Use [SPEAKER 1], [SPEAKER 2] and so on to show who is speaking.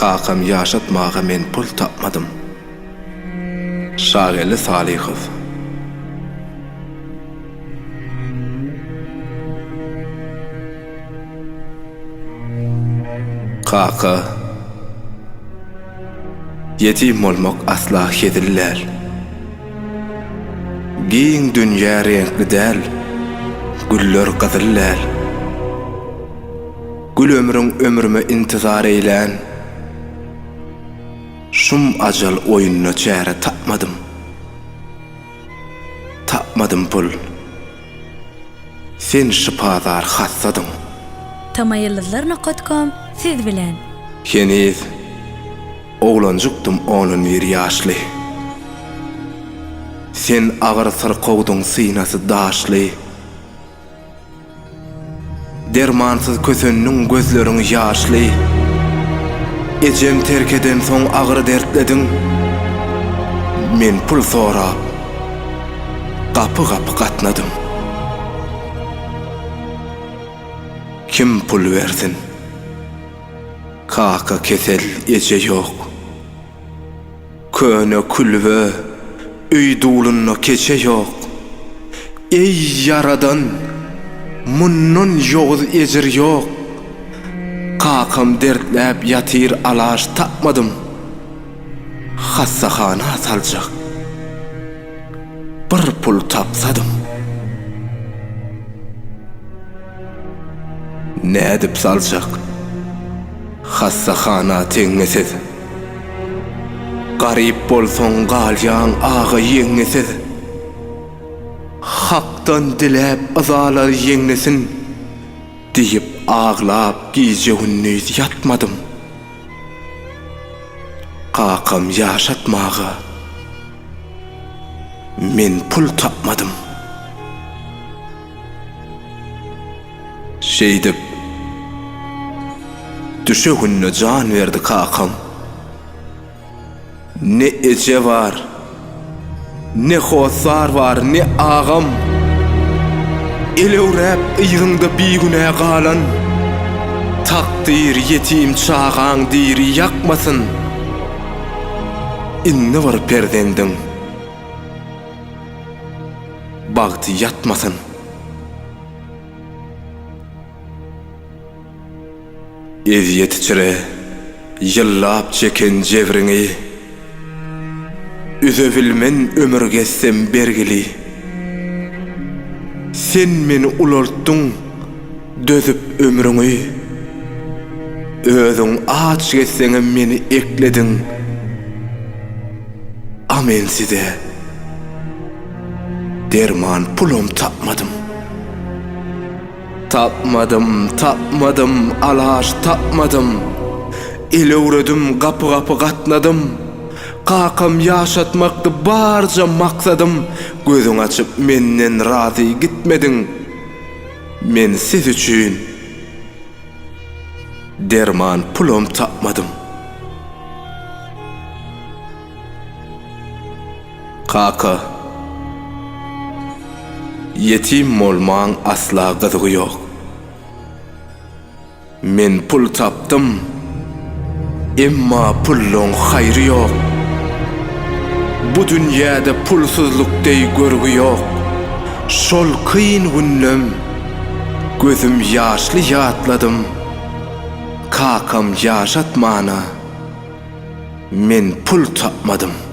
[SPEAKER 1] Kakam ýaşatmaga men pul tapmadym. Şageldi Salyhow. Kaka, ýetim bolmak asla hezil däl. Giň dünýä reňkli däl, güller gyzyl däl. Gül ömrüň ömrüme intizar eýlän, Şum ajal oýnuna çäre tapmadym. Tapmadym pul. Sen şypadar hassadyň.
[SPEAKER 2] Tamaýyldyzlar nokat kom siz bilen.
[SPEAKER 1] Heniz oglanjykdym on-on bir ýaşly. Sen agyr syrkawdyň synasy daşly. Dermansyz kösendiň gözleriň ýaşly. Ejem terk edensoň agyr dertlediň. Men pul sorap gapy-gapy gatnadym. Kim pul bersin? Kaka kesel, eje ýok. Köne külbe, öý dulunda keçe ýok. Eý, Ýaradan, mundan ýowuz ejir ýok. Kakam dertläp ýatyr alaç tapmadym. Hassahana saljak bir pul tapsadym. Nädip saljak hassahana teňňesiz. Garyp bolsaň galýaň aga ýeňňesiz. Hakdan diläp yzalar ýeňlesin diýip aglap gije-gündiz ýatmadym. Kakam ýaşatmaga men pul tapmadym. Şeýdip, düşeginde jan berdi kakam. Ne eje bar, ne hossar bar, ne agam. Elewräp yzyňda bigünä galan. Takdyr ýetim çagaň diri ýakmasyn. Indi bir perzendiň. Bagty ýatmasyn. Ezýet içre ýyllap çeken jebriňi Üzebilmen ömür gezsem bergili. Sen meni ulaltdyň dözüp ömrüňi, Özüň aç gezseňem meni eklediň. A men size derman pulam tapmadym. Tapmadym, tapmadym, alaç tapmadym. Elewredim, gapy-gapy gatnadym. Kakam ýaşatmakdy barja maksadym. Gözüň açyp menden razy gitmediň. Men siz üçin derman pulam tapmadym. Kaka, ýetim bolmaň asla gyzygy ýok. Men pul tapdym, emma pulluň haýry ýok. Bu dünýäde pulsuzlyk deý görgi ýok. Şol kyn günlem gözüm ýaşly ýatladym, kakam ýaşatmana. Men pul tapmadym.